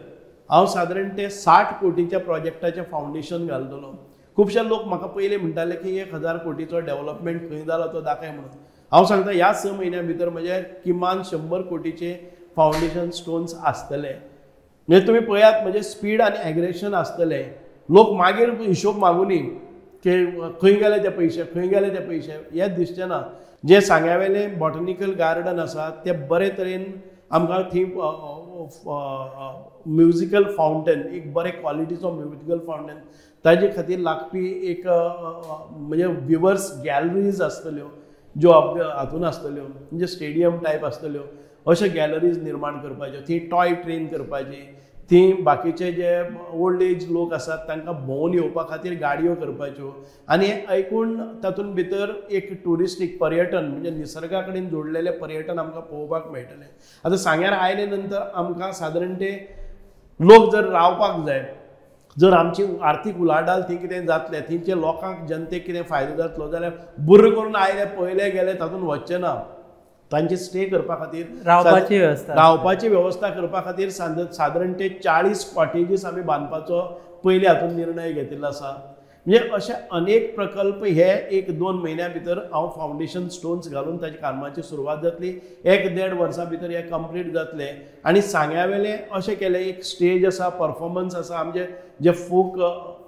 हांव सादारण ते 60 कोटीच्या प्रोजेक्टाचें फावंडेशन घालतलो. खुबशे लोक म्हाका पयलीं म्हणटाले की 1000 कोटीचो डेवलपमेंट खंय जाला तो दाखय म्हणून. हांव सांगता ह्या 6 म्हयन्या भितर म्हजे किमान 100 कोटीचे फावंडेशन स्टोन्स आसतले. म्हणजे तुमी पळयात म्हजें स्पीड आनी एग्रेशन आसतलें. लोक मागीर हिशोब मागुनी की खंय गेले ते पयशे, खंय गेले ते पयशे, हें दिसचें ना. जें सांग्यावेलें बॉटनिकल गार्डन आसा तें बरे तरेन आमकां थंय म्युजिकल फावंटन, एक बरे क्वॉलिटीचो म्युजिकल फावंटन, ताजे खातीर लागपी एक म्हणजे व्युवर्स गॅलरीज आसतल्यो ज्यो हातून आसतल्यो, म्हणजे स्टेडियम टायप आसतल्यो, अश्यो गॅलरीज निर्माण करपाच्यो. थंय टॉय ट्रेन करपाची, थंय बाकीचे जे ओल्ड एज लोक आसात तांकां भोंवन येवपा खातीर गाडयो करपाच्यो. आनी एकूण तातूंत भितर एक ट्युरिस्टीक पर्यटन म्हणजे निसर्गा कडेन जोडलेलें पर्यटन आमकां पळोवपाक मेळटलें. आतां सांग्यार आयले नंतर आमकां सादारण ते लोक जर रावपाक जाय जर आमची आर्थीक उलाढाल थंय कितें जातलें, थंयचे लोकांक जनतेक कितें फायदो जातलो जाल्यार बुर्र करून आयले पळयले गेले तातूंत वचचें ना. तांची स्टे करपा खातीर रावपाची वेवस्था करपा खातीर सादारण ते 40 कॉटेजीस आमी बांदपाचो पयले हातून निर्णय घेतिल्लो आसा. म्हणजे अशे अनेक प्रकल्प हे 1-2 म्हयन्या भितर हांव फावंडेशन स्टोन्स घालून ताच्या कामाची सुरवात जातली. 1-1.5 वर्सां भितर हे कंप्लीट जातले. आनी सांग्यावेले अशें केलें, एक स्टेज आसा, परफॉर्मन्स आसा, आमचे जे फोक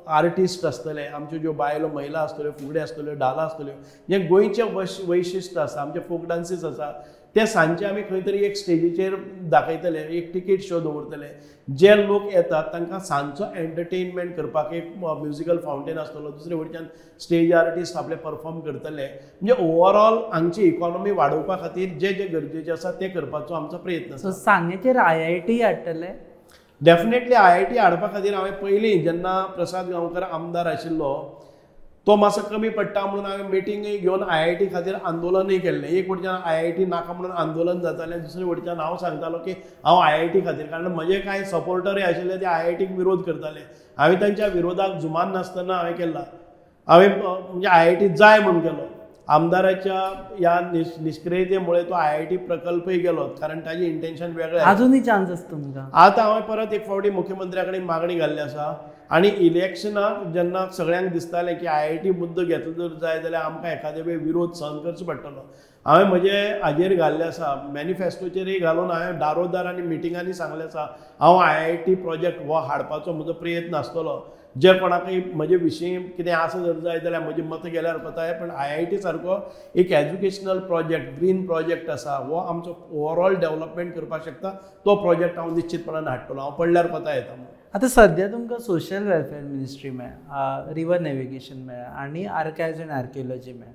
आर्टिस्ट आसतले, आमच्यो ज्यो बायलो महिला आसतल्यो, फुगड्यो आसतल्यो, डाला आसतल्यो, जे गोंयचें वैशिश्ट आसा, आमचे फोक डान्सीस आसा, ते सांजचे आमी खंय तरी एक स्टेजीचेर दाखयतले, एक टिकेट शो दवरतले. जे लोक येतात तांकां सांजचो एंटरटेनमेंट करपाक एक म्युजिकल फावंटेन आसतलो, दुसरे वटच्यान स्टेज आर्टिस्ट आपले परफॉर्म करतले. म्हणजे ओवरऑल हांगची इकॉनॉमी वाडोवपा खातीर जे जे गरजेचें आसा तें करपाचो आमचो प्रयत्न आसा. सांगेचेर IIT हाडटले? डेफिनेटली IIT हाडपा खातीर हांवें पयलीं जेन्ना प्रसाद गांवकर आमदार आशिल्लो तो मातसो कमी पडटा म्हणून हांवें मिटींगय घेवन IIT खातीर आंदोलनूय केल्लें. एक वटच्यान IIT नाका म्हणून आंदोलन जातालें, दुसरे वटच्यान हांव सांगतालो की हांव IIT खातीर, कारण म्हजे कांय सपोर्टरूय आशिल्ले ते IITक विरोध करताले. हांवें तांच्या विरोधाक जुमान नासतना हांवें केला, हांवें म्हणजे IIT जाय म्हणून केलो. आमदाराच्या ह्या निश्क्रियतेमुळे तो IIT प्रकल्पय गेलो, कारण ताजें इंटेन्शन वेगळें. अजूनय चान्स आसा तुमकां? आतां हांवें परत एक फावटी मुख्यमंत्र्या कडेन मागणी घाल्ली आसा. आनी इलेक्शनाक जेन्ना सगळ्यांक दिसतालें की IIT मुद्दो घेतलो जर जाय जाल्यार आमकां एखादे वेळ विरोध सहन करचो पडटलो, हांवें म्हजे हाजेर घाल्लें आसा, मॅनिफेस्टोचेरय घालून हांवें दारोदार आनी मिटिंगांनी सांगलें आसा, हांव IIT project हो हाडपाचो म्हजो प्रयत्न आसतलो. जे कोणाकय म्हजे विशीं कितें आसा जर जाय जाल्यार म्हजें मत गेल्यार कोताय, पण IIT सारको एक एज्युकेशनल प्रोजेक्ट, ग्रीन प्रोजेक्ट आसा, हो आमचो ओवरऑल डेव्हलपमेंट करपाक शकता, तो प्रोजेक्ट हांव निश्चितपणान हाडटलो. हांव पडल्यार कोता येता. आतां सद्या तुमकां सोशल वेलफेअर मिनिस्ट्री मेळ्ळा, रिवर नॅविगेशन मेळ्ळा आनी आर्कायव्ज एंड आर्किओलॉजी मेळ्ळा.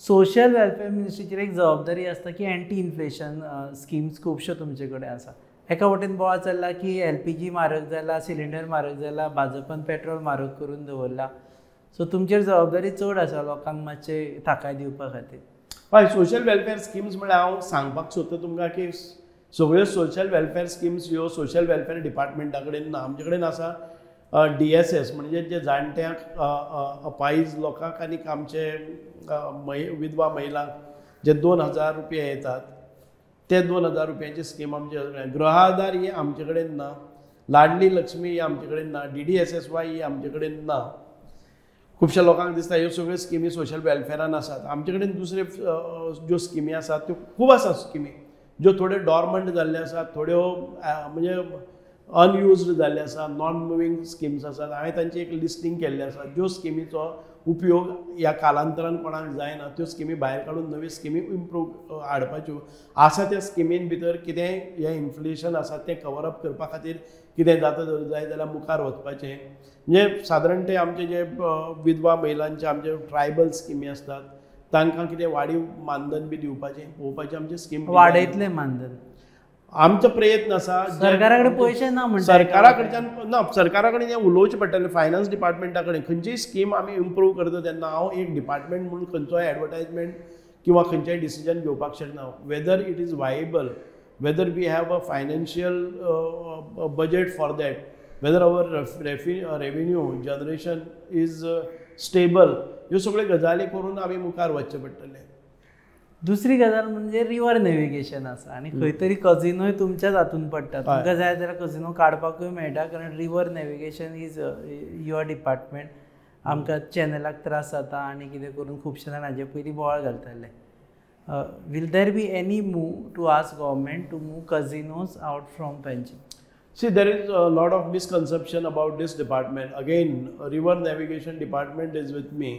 सोशल वेलफेअर मिनिस्ट्रीचेर एक जबाबदारी आसता की एंटी इन्फ्लेशन स्किम्स खुबश्यो तुमचे कडेन आसा. एका वटेन बोवाळ चल्ला की LPG म्हारग जाला, सिलिंडर म्हारग जाला, भाजपान पेट्रोल म्हारग करून दवरला. सो तुमचेर जबाबदारी चड आसा लोकांक मातशें थाकाय दिवपा खातीर. हय, सोशल वेलफेअर स्किम्स म्हळ्यार हांव सांगपाक सोदता तुमकां की सगळ्यो सोशल वेलफेअर स्किम्स ह्यो सोशल वेलफेअर डिपार्टमेंटा कडेन ना. आमचे कडेन आसा DSS, म्हणजे जे जाणट्यांक, अपायज लोकांक आनी आमचे विधवा महिलांक जे 2000 रुपया येतात ते 2000 रुपयांची स्कीम आमचे. गृह आधार ही आमचे कडेन ना, लाडली लक्ष्मी ही आमचे कडेन ना, DDSSY ही आमचे कडेन ना. खुबश्या लोकांक दिसता ह्यो सगळ्यो स्किमी सोशल वेलफेअरान आसात. आमचे कडेन दुसरे ज्यो स्किमी आसात त्यो खूब आसात स्किमी ज्यो थोड्यो डॉर्मंट जाल्ल्यो आसात, थोड्यो म्हणजे अनयुज्ड जाल्ले आसा, नॉन मुवींग स्किम्स आसात. हांवें तांची एक लिस्टींग केल्लें आसा, ज्यो स्किमीचो उपयोग ह्या कालांतरान कोणाक जायना त्यो स्किमी भायर काडून नव्यो स्किमी इम्प्रूव हाडपाच्यो आसा. त्या स्किमीन भितर कितें हें इन्फ्लेशन आसा तें कवर अप करपा खातीर कितें जाता जर जाय जाल्यार मुखार वचपाचें. म्हणजे सादारण ते आमचे जे विधवा महिलांचे आमचे ट्रायबल स्किमी आसतात तांकां कितें वाडीव मानधन बी दिवपाचें पळोवपाचें आमचें स्कीम. वाडयतलें मानधन? आमचो प्रयत्न आसा. सरकारा कडेन पयशे ना म्हणटा? सरकारा कडच्यान ना, सरकारा कडेन हें उलोवचें पडटलें, फायनान्स डिपार्टमेंटा कडेन. खंयचीय स्कीम आमी इम्प्रूव करता तेन्ना हांव एक डिपार्टमेंट म्हणून खंयचोय एडवर्टायजमेंट किंवा खंयचेय डिसिजन घेवपाक शकना. Whether it is viable, whether we have a financial budget for that, whether our revenue generation is stable, ह्यो सगळ्यो गजाली करून आमी मुखार वचचें पडटलें. दुसरी गजाल म्हणजे रिवर नॅविगेशन आसा आनी खंय तरी कजिनोय तुमच्याच हातून पडटा. तुमकां जाय जाल्यार कजिनो काडपाकूय मेळटा, कारण river navigation is your department. आमकां चॅनलाक त्रास जाता आनी कितें करून खुबशे जाण हाजे पयलीं बोवाळ घालताले. Will there be any move to ask government to move casinos out from Panjim? See, there is a lot of misconception about this department. Again, river navigation department is with me,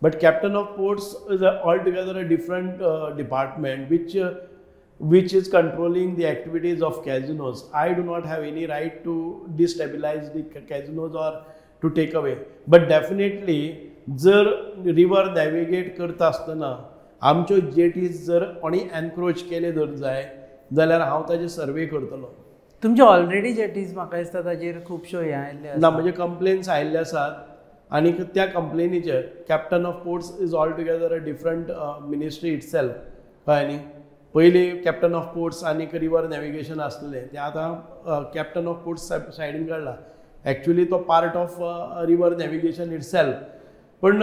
but captain of ports is altogether a different department which is controlling the activities of casinos. I do not have any right to destabilize the casinos or to take away. But definitely, जर river navigate करता आसतना आमच्यो जेटीज जर कोणी encroach केले जर जाय जाल्यार हांव ताजे सर्वे करतलो. तुमचे ऑलरेडी जेटीज म्हाका दिसता ताजेर खुबश्यो हें आयिल्ले ना, म्हणजे कंप्लेन्स आयिल्ले आसात आनी त्या कंप्लेनीचेर captain of ports is all together a different ministry itself. कळ्ळें न्ही? पयलीं कॅप्टन ऑफ पोर्ट्स आनी रिवर नॅविगेशन आसलें तें आतां कॅप्टन ऑफ पोर्ट्स सायडीन काडला. एक्चुअली तो part of river navigation itself. पण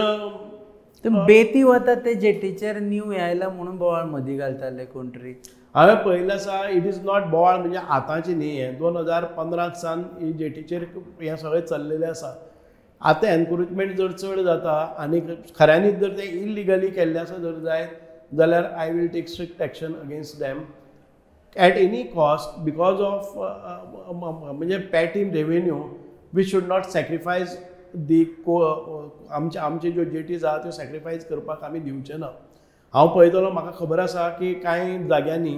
बेती वता ते जेटीचेर न्यू आयला म्हणून बोवाळ मदीं घालताले कोण तरी. हांवें पळयलें आसा, it is not बोवाळ म्हणजे आतांची न्ही, हें 2015 सावन ही जेटीचेर हें सगळें चल्लेलें आसा. आतां एनक्रोचमेंट जर चड जाता आनी खऱ्यांनीच जर तें इलिगली केल्लें आसा जर जायत जाल्यार I will take strict action against them at any cost because of म्हणजे petty revenue we should not sacrifice the आमचे आमचे ज्यो जेटीज आहा त्यो सॅक्रिफायस करपाक आमी दिवचे ना. हांव पळयतलो, म्हाका खबर आसा की कांय जाग्यांनी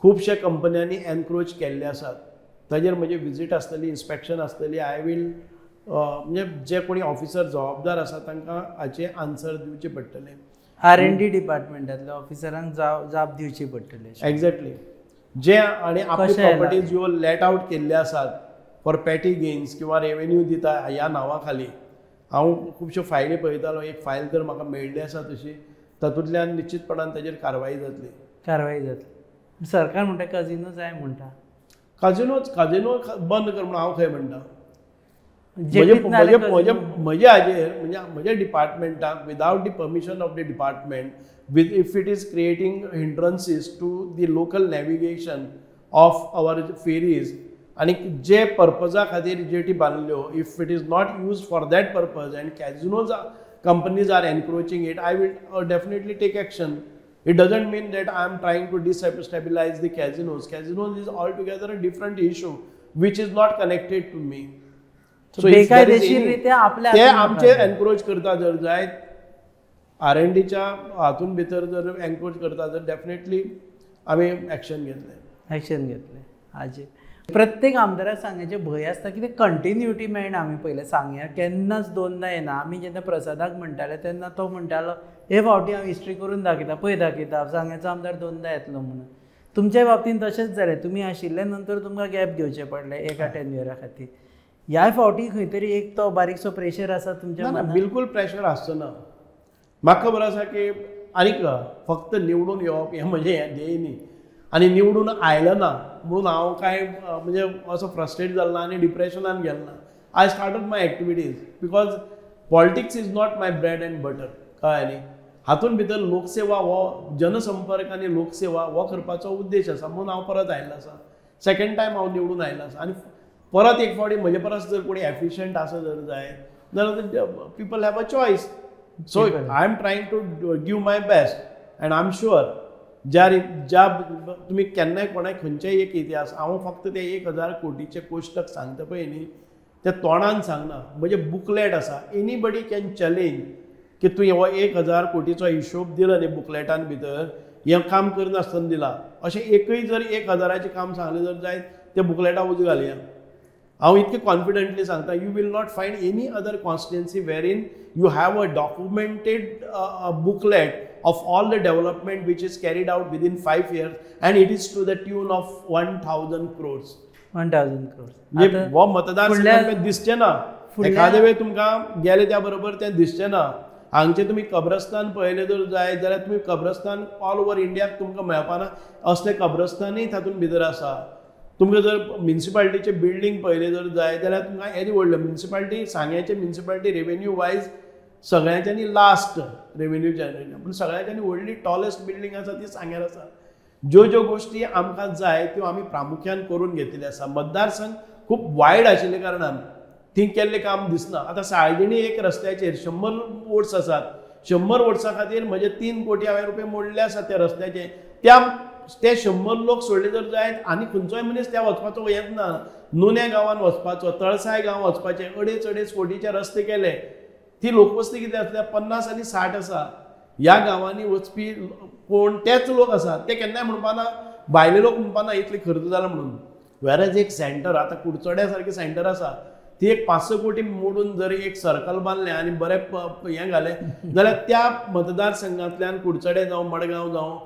खुबशे कंपन्यांनी एनक्रोच केल्ले आसात, ताजेर म्हजी विजीट आसतली, इन्स्पेक्शन आसतली. I will म्हणजे जे कोणी ऑफिसर जबाबदार आसा तांकां हाचे आन्सर दिवचे पडटले. R&D डिपार्टमेंटांतल्या ऑफिसरांक जाप दिवची पडटली. एग्जॅक्टली. जे आनी आपली प्रॉपर्टीज ज्यो let out केल्ले आसात फॉर पॅटी गेन्स किंवा रेवेन्यू दिता ह्या नांवा खाली, हांव खुबश्यो फायली पळयतालो. एक फायल जर म्हाका मेळिल्ली आसा तशी, तातूंतल्यान निश्चितपणान ताजेर कारवाई जातली. कारवाई जातली. सरकार म्हणटा काजिनो जाय म्हणटा, काजिनो बंद कर म्हणून हांव खंय म्हणटा. म्हजे हाजेर म्हणजे म्हज्या डिपार्टमेंटाक without the permission of the department with if it is creating hindrances to the local navigation of our ferries आनी जे पर्पजा खातीर जेटी बांदल्यो if it is not use for that purpose and casinos companies are encroaching it, I will definitely take action. It doesn't mean that I am trying to destabilize the casinos. Casinos is altogether a different issue which is not connected to me. So बेकायदेशीर रित्या आपल्या ते आमचे encroach करता जर जायत, R&Dच्या हातून भितर जर एनक्रोच करता जर डेफिनेटली आमी एक्शन घेतले. एक्शन घेतले. हाजे प्रत्येक आमदाराक सांग्याचें भंय आसता की ते कंटिन्युटी मेळना. आमी पयलें सांग्यार केन्नाच दोनदा येना. आमी जेन्ना प्रसादाक म्हणटाले तेन्ना तो म्हणटालो हे फावटी हांव हिस्ट्री करून दाखयता, पळय दाखयता, सांग्याचो आमदार दोनदा येतलो म्हणून. तुमच्या बाबतींत तशेंच जालें, तुमी आशिल्ले नंतर तुमकां गॅप घेवचें पडलें एका टेन्युअरा खातीर. ह्या फावटी खंय तरी एक तो बारीकसो प्रेशर आसा तुमच्या मनात? बिलकूल प्रेशर आसचो ना. म्हाका खबर आसा की आनीक फक्त निवडून येवप हें म्हजें हें ध्येय न्ही, आनी निवडून आयलो ना म्हणून हांव कांय म्हणजे असो फ्रस्ट्रेट जालो ना आनी डिप्रेशनान गेलो ना. I started my activities because politics is not my bread and butter. कळ्ळें न्ही? हातून भितर लोकसेवा हो जनसंपर्क आनी लोकसेवा हो करपाचो उद्देश आसा म्हणून हांव परत आयिल्लो आसा. सेकेंड टायम हांव निवडून आयिल्लो आसा आनी परत एक फावटी म्हजे परस जर कोणी एफिशियंट आसा जर जायत जाल्यार people have a choice. So I am trying to give my best and I am sure ज्या ज्या तुमी केन्नाय कोणाय खंयचेय एक इतिहास, हांव फक्त ते 1000 कोटीचे कोश्टक सांगता पळय न्ही, ते तोंडान सांगना, म्हजें बुकलेट आसा. एनीबडी can challenge की तुवें हो 1000 कोटीचो हिशोब दिला न्ही बुकलेटान भितर, हें काम करनासतना दिला, अशें एकय जर 1000चें काम सांगलें जर जायत ते बुकलेटा उजो घालया. हांव इतकें कॉन्फिडंटली सांगता, you will not find any other constituency wherein you have a documented booklet of all the development which is carried out within 5 years and it is to the tune of 1000 crores. 1000 crores. म्हणजे हो मतदारसंघ दिसचें ना, एखादे वेळ तुमकां गेले त्या बरोबर तें दिसचें ना. हांगचें तुमी कब्रस्तान पळयलें जर जायत जाल्यार तुमी कब्रस्तान ऑल ओवर इंडियाक तुमकां मेळपाना असलें कब्रस्तानूय तातूंत भितर आसा. तुमकां जर म्युनिसिपालिटीचें बिल्डींग पळयलें जर जायत जाल्यार तुमकां येदें व्हडलें म्युनिसिपालिटी, सांग्याचें म्युनिसिपालिटी रेवेन्यू वायज सगळ्यांच्यानी लास्ट रेवेन्यू जनरेशन, पूण सगळ्यांच्यानी व्हडली टॉलेस्ट बिल्डींग आसा ती सांग्यार आसा. ज्यो ज्यो गोश्टी आमकां जाय त्यो आमी प्रामुख्यान करून घेतिल्ल्यो आसा. मतदारसंघ खूब वायड आशिल्ल्या कारणान थंय केल्लें काम दिसना. आतां साळगिणी एक रस्त्याचेर 100 वोट्स आसात, 100 वोट्सां खातीर म्हजे 3 कोटी हांवें रुपये मोडले आसात त्या रस्त्याचे. त्या ते 100 लोक सोडले जर जायत आनी खंयचोय मनीस त्या वचपाचो येत ना. नुन्या गांवान वचपाचो, तळसाय गांव वचपाचें, 2.5 2.5 कोटीचे रस्ते केले. ती लोकवस्ती कितें आसल्या 50 आनी 60 आसा. ह्या गांवांनी वचपी कोण तेच लोक आसात, ते केन्नाय म्हणपाना, भायले लोक म्हणपाना इतले खर्च जाला म्हणून. वेरएज एक सेंटर आतां कुडचड्या सारकें सेंटर आसा, ती एक 500 कोटी मोडून जर एक सर्कल बांदलें आनी बरें हें घालें जाल्यार त्या मतदारसंघांतल्यान कुडचडे जावं मडगांव जावं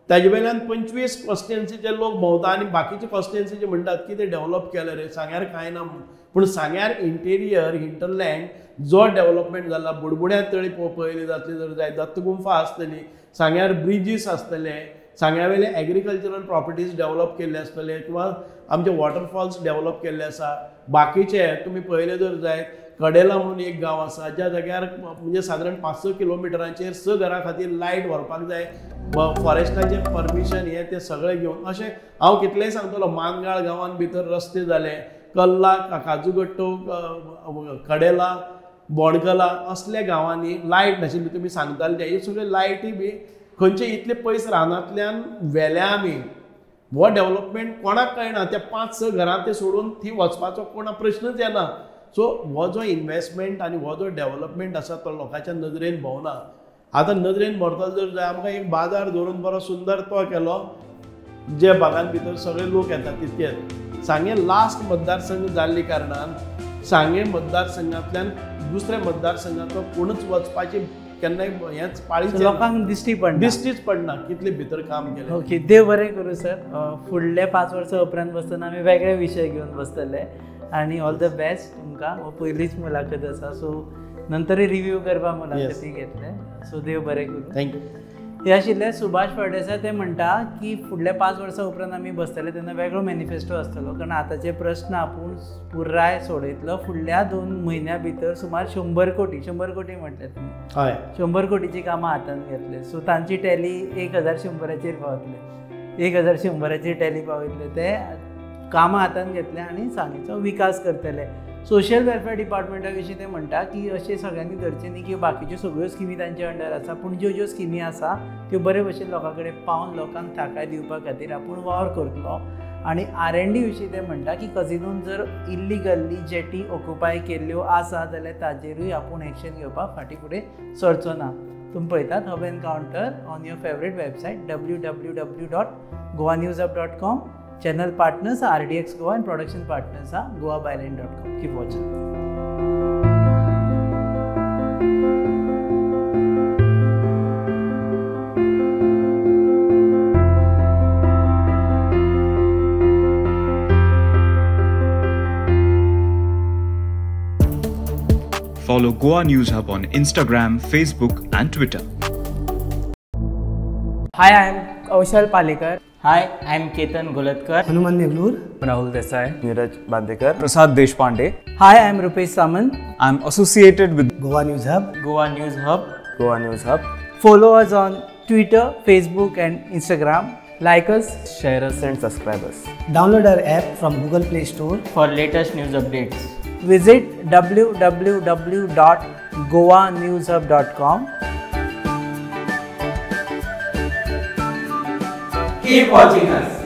ताजे वयल्यान 25 कॉन्स्टिट्युएन्सीचे लोक भोंवता आनी बाकीचे कॉन्स्टिट्युएन्सीचे म्हणटात की ते डेव्हलप केले रे, सांग्यार कांय ना म्हणून. पूण सांग्यार इंटेरियर हिंटरलँड जो डेव्हलपमेंट जाला, बुडबुड्या तळी पळयली जातली जर जाय, दत्तगुंफा आसतली, सांग्यार ब्रिजीस आसतले, सांग्या वयले एग्रीकल्चरल प्रॉपर्टीज डेव्हलप केल्ले आसतले किंवा आमचे वॉटरफॉल्स डेव्हलप केल्ले आसा. बाकीचे तुमी पळयले जर जायत कडेला म्हणून एक गांव आसा ज्या जाग्यार म्हणजे सादारण 5-6 किलोमिटरांचेर 6 घरां खातीर लायट व्हरपाक जाय, फॉरेस्टाचें परमिशन हें तें सगळें घेवन अशें हांव कितलेंय सांगतलो. मानगाळ गांवान भितर रस्ते जाले, कल्ला, काजूगट्टो, कडेला, बोणकला असल्या गांवांनी लायट नाशिल्ली. तुमी सांगताले ते सगळे लायटी बी खंयचे इतले पयस रानांतल्यान व्हेल्या आमी. हो डेवलपमेंट कोणाक कळना, त्या 5-6 घरां ते सोडून थंय वचपाचो कोणा प्रश्नच येना. सो हो जो इन्वेस्टमेंट आनी हो जो डेवलपमेंट आसा तो लोकांच्या नदरेन भोंवना. आतां नदरेन भरतलो जर जाय आमकां एक बाजार दवरून बरो सुंदर तो केलो जे भागान भितर सगळे लोक येतात तितकेच. सांगें लास्ट मतदारसंघ जाल्ले कारणान सांगें मतदारसंघांतल्यान दुसऱ्या मतदारसंघांतलो कोणूच वचपाची केन्नाय हेंच पाळी लोकांक दिश्टी पडना, दिश्टीच पडना कितले भितर काम केलें. ओके, देव बरें करूं सर. फुडले 5 वर्सां उपरांत बसतना आमी वेगळे विशय घेवन बसतले आनी ऑल the best तुमकां. हो पयलीच मुलाखत आसा, सो नंतरय रिव्यू करपाक मुलाखती घेतले. सो देव बरें करूं. Thank you. हे आशिल्ले सुभाष फळदेसाय. ते म्हणटा की फुडल्या 5 वर्सां उपरांत आमी बसतले तेन्ना वेगळो मॅनिफेस्टो आसतलो, कारण आतांचे प्रस्न आपूण पुराय सोडयतलो. फुडल्या 2 म्हयन्या भितर सुमार 100 कोटी, 100 कोटी म्हटलें तुमी, हय, 100 कोटीची कामां हातांत घेतले. सो तांची टॅली 1100 पावतले, 1100 टॅली पावयतले. ते कामां हातांत घेतले आनी सांगेचो विकास करतले. सोशल वेलफेअर डिपार्टमेंटा विशीं ते म्हणटा की अशें सगळ्यांनी धरचें न्ही की बाकीच्यो सगळ्यो स्किमी तांचे अंडर आसा, पूण ज्यो ज्यो स्किमी आसा त्यो बरे भशेन लोकां कडेन पावन लोकांक थाकाय दिवपा खातीर आपूण वावर करतलो. आनी R&D विशीं ते म्हणटा की कजिनोन जर इल्लिगली जेटी ऑक्युपाय केल्ल्यो आसा जाल्यार ताजेरूय आपूण एक्शन घेवपाक फाटीं फुडें सरचो ना. तुमी पळयतात Hub Encounter on your favourite website www.goanewshub.com. Channel partners are RDX Goa and production partners are goabyline.com. Keep watching. Follow Goa News Hub on Instagram, Facebook and Twitter. Hi, I am Kaushal Palekar. Hi, I am Ketan Golatkar. Hanuman Neglur. Rahul Desai. Neeraj Bandekar. Prasad Deshpande. Hi, I am Rupesh Samant. I am associated with Goa News Hub. Goa News Hub. Goa News Hub. Follow us on Twitter, Facebook and Instagram. Like us, share us and subscribe us. Download our app from Google Play Store for latest news updates. Visit www.goanewshub.com. Keep watching us.